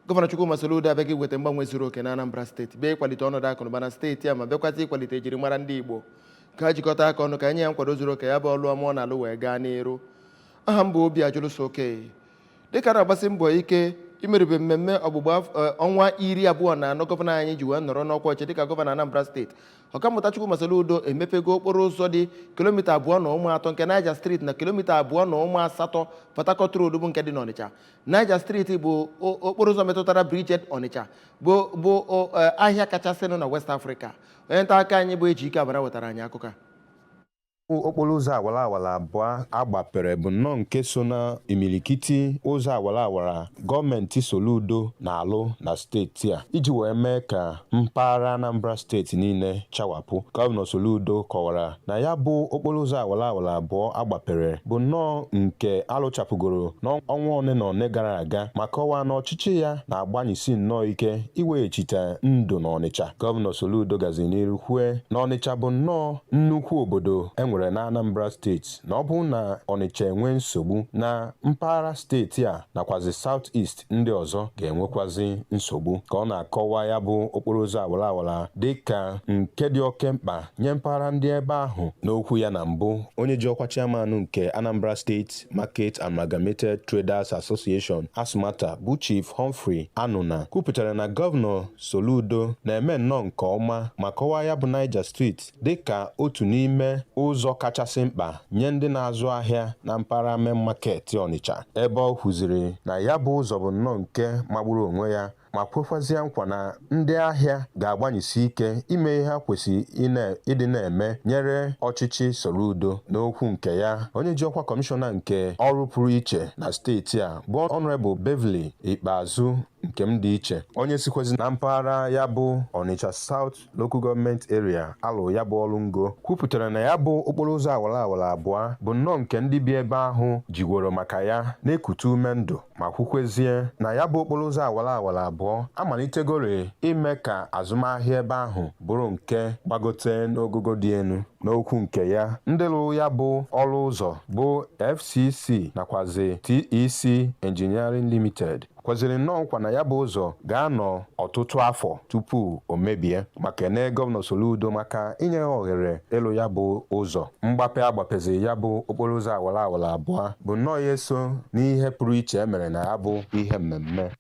Gọvanọ Chukwuma Soludo abịaghị iweta mgbanwe zuru oke na Anambra Steeti, bịa ịkwalite ọnọdụ akụnụba na steeti a, ma bịakwazị ịkwalite ejirimara ndị Igbo ka ha jikọta aka ọnụ ka enye ya nkwado zuru oke, ya bụ ọlụ ọma ọ na-alụ wee gaa n'iru. Aha m bụ Obi Ajụlụsoke. Dịka a na-agbasi mbọ ike imeribe mmemme ọgbụgba ọnwa 24 gọvanọ anyị ji wee nọrọ n'ọkwa ọchịchị dịka gọvanọ Anambra Steeti, Ọkammụta Chukwuma Soludo emepego okporo ụzọ dị kilomita 2.3 nke Niger Street na kilomita 2.8 Port Harcourt Road bụ nke dị n'Ọnịcha. Niger Street bụ okporo ụzọ metụtara Bridgehead Ọnịcha bụ ahịa kachasịnụ na West Africa. Onye nta aka anyị bụ Ejike Abara wetara anyị akụkọ a. Okporo ụzọ awara awara abụọ agbapere bụ nnọọ nke so na imilikiti ụzọ awara awara gọọmenti Soludo na-alụ na steeti a iji wee mee ka mpaghara Anambra Steeti niile chawapụ. Gọvanọ Soludo kọwara na ya bụ okporo ụzọ awara awara abụọ agbapere bụ nnọọ nke alụchapụgoro n'ọnwa one na one gara aga, ma kọwaa na ọchịchị ya na-agbanyesi nnọọ ike iweghachite ndụ n'Ọnịcha. Gọvanọ Soludo gaziri n'iru kwue na Ọnịcha bụ nnọọ nnukwu obodo enwere na Anambra Steeti, na ọ bụrụ na Ọnịcha enwee nsogbu, na mpaghara steeti a nakwazi South East ndị ọzọ ga-enwekwazi nsogbu. Ka ọ na-akọwa ya bụ okporo ụzọ awara awara dịka nke dị oke mkpa nye mpaghara ndị ebe ahụ, n'okwu ya na mbụ, onye ji ọkwa chairman nke Anambra State Market Amalgamated Traders Association, ASMATA, bụ Chief Humphrey Anuna, kwupụtara na Gọvanọ Soludo na-eme nnọọ nke ọma, ma kọwaa ya bụ Niger Street dịka otu n'ime ụzọ kachasị mkpa nye ndị na-azụ ahịa na mpaghara Main Market Ọnịcha, ebe ọ kwuziri na ya bụ ụzọ bụ nnọọ nke magburu onwe ya, ma kwekwazie nkwa na ndị ahịa ga-agbanyesi ike ime ihe ha kwesịrị ịdị na-eme nyere ọchịchị Soludo. N'okwu nke ya, onye ji ọkwa kọmishọna nke ọrụ pụrụ iche na steeti a bụ Honorable Beverly Ikpeazụ nke m dị iche, onye sikwazi na mpaghara ya bụ Onitsha South Local Government Area alụ ya bụ ọrụ ngo, kwupụtara na ya bụ okporo ụzọ awara awara abụọ bụ nnọọ nke ndị bi ebe ahụ jigworo maka ya na-ekute ume ndụ, ma kwukwezie na ya bụ okporo ụzọ awara awara abụọ amalitegori ime ka azụmahịa ebe ahụ bụrụ nke gbagote n'ogogo dị elu. N'okwu nke ya, ndị rụrụ ya bụ ọrụ ụzọ bụ FCC nakwazi TEC Engineering Limited kweziri nnọọ nkwa na ya bụ ụzọ ga-anọ ọtụtụ afọ tupu o mebie, ma kene Gọvanọ Soludo maka inye ha ohere ịlụ ya bụ ụzọ. Mgbape agbapeziri ya bụ okporo ụzọ awara awara abụọ bụ nnọọ ya so n'ihe pụrụ iche emere na ya bụ ihe mmemme.